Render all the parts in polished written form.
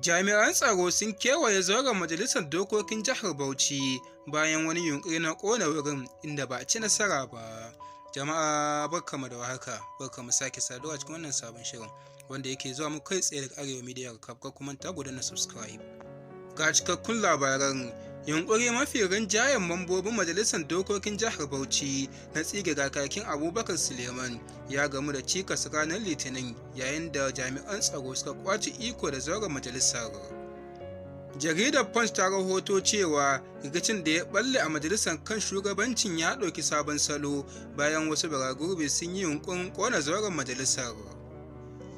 Jami'an tsaro sun kewaye zauren Majalisar Dokokin Jihar Bauchi bayan wani yunƙuri na ƙona wurin inda ba a ci nasara ba. Jama'a, barkamu da warhaka, barkamu sake saduwa cikin wannan sabon shirin wanda yake zuwa muku kai tsaye daga Arewa Media Recap. Kar ku manta ku danna subscribe. Ga cikakkun labaran. Yunƙuri mafi rinjayen mambobin Majalisar Dokokin Jihar Bauchi na tsige kakakin Abubakar Suleiman ya gamu da cikas ranar Litinin yayin da jami'an tsaro suka kwace iko da zauren majalisar. Jaridar Punch ta rahoto cewa rikicin da ya balle a majalisar kan shugabancin ya ɗauki sabon salo bayan wasu baragurbi sun yi yunƙurin ƙona zauren majalisar.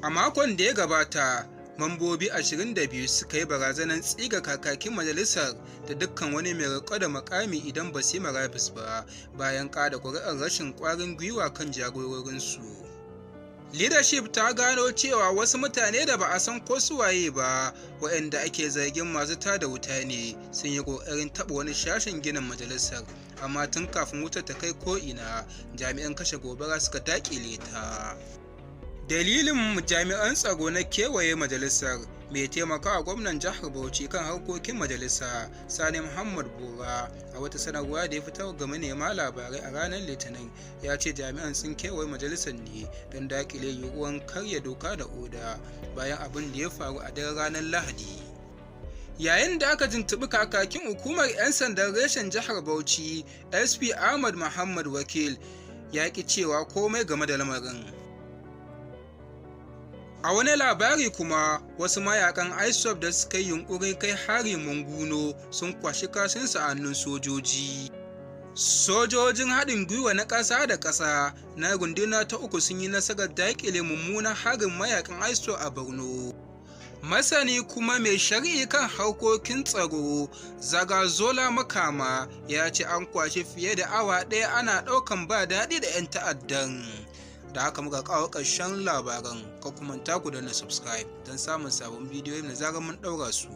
A makon da ya gabata, mambobi 22 suka yi barazanar tsiga kakakin majalisar da dukkan wani mai riƙe da makami idan ba su yi murabus ba, bayan kada kuri'ar rashin ƙwarin gwiwa kan jagororinsu. Leadership ta gano cewa wasu mutane da ba a san ko su waye ba, waɗanda ake zargin masu tada wuta ne, sun yi ƙoƙarin taɓa wani sashen ginin majalisar, amma tun kafin wutar ta kai ko'ina, jami'an kashe gobara suka daƙile ta. Dalilin jami'an tsaro na kewaye majalisar, mai taimakawa gwamnan Jihar Bauchi kan harkokin majalisa, Sani Muhammad Bora, a wata sanarwa da ya fitar ga manema labarai a ranar Litinin, ya ce jami'an sun kewaye majalisar ne don dakile yiwuwan karya doka da oda bayan abin da ya faru a daren ranar Lahadi. Yayin da aka tuntuɓi kakakin hukumar 'yan sandan reshen Jihar Bauchi, SP Ahmad Muhammad Wakil, ya ki cewa komai game da lamarin. A wani labari kuma, wasu mayakan ISWAP da suka yi yunkurin kai hari Monguno sun kwashi kashinsu a hannun sojoji. Sojojin haɗin gwiwa na ƙasa da ƙasa na runduna ta uku sun yi nasarar daƙile mummunan harin mayakan ISWAP a Borno. Masani kuma mai sharhi kan harkokin tsaro, Zagazola Makama, ya ce an kwashi fiye da awa ɗaya ana ɗaukan ba daɗi da 'yan ta'addan. Da haka muka kawo ƙarshen labaran. Ka kuma ku danna subscribe don samun sabon bidiyoyin da zarar mun ɗaura su.